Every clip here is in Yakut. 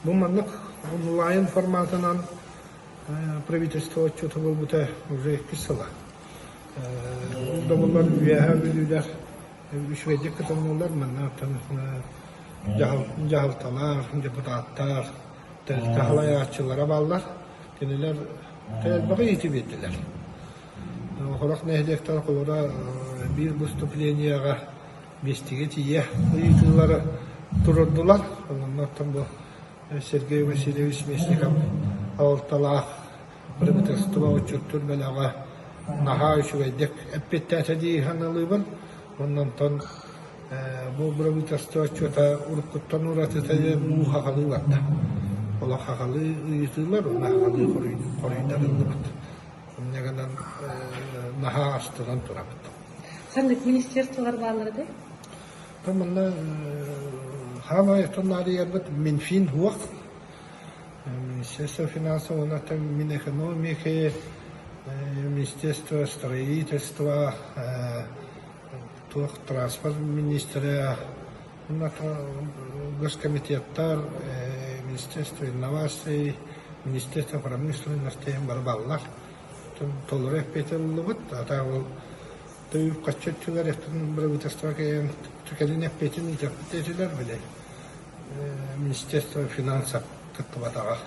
Бу маннык онлайн форматынан правительство отчуота буолбута уже иккис сыла. Ол да буоллар үөһээ бүлүүлэр үчүгэйдик кытыннылар. Манна оттон дьаһалталар, депутаттар, тэрилтэ салайааччылара бааллар. Кинилэр элбэҕи иити биэрдилэр. Сорох нэһилиэктэр холобура биир выступлениеҕа биэстигэ тиийэ ыйытыылары туруордулар. Онно оттон бу Сергей Васильевич Местников алталаах правительство отчуттуур бөлөҕө наһаа үчүгэйдик эппиэттээтэ дии саныылыыбын. Уонна онтон бу правительство отчуота уруккуттан уратыта диэн уу хахалыы барда. Олох хахалыы ыйытыылар уонна хахалыы хоруйдарыллыбыт. Инньэ гынан наһаа астынан турабыт. Ханнык министерстволар бааллар этэй? Манна хаамай наадыйарбыт Минфин уох, Министерство финансов уонна Минэкономики, Министерство строительства, туох транспорт министрэ, госкомитеттар, Министерство инноваций, Министерство промышленности бары бааллар. Толору эппиэт ыллыбыт. Ата ол үп-харчы өттүгэр бырабыыталыстыба кэлэн кэлин эппиэтин ыытыахпыт этилэр били Министерство финансов кыттыбатаҕа.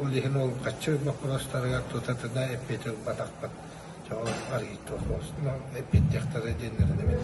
Ол иһин ол харчы боппуруостарыгар тутатына эппиэти ылбатахпыт. Чэ ол арыйыттыах эппиэттиэхтэрэ диэннэрин эбит.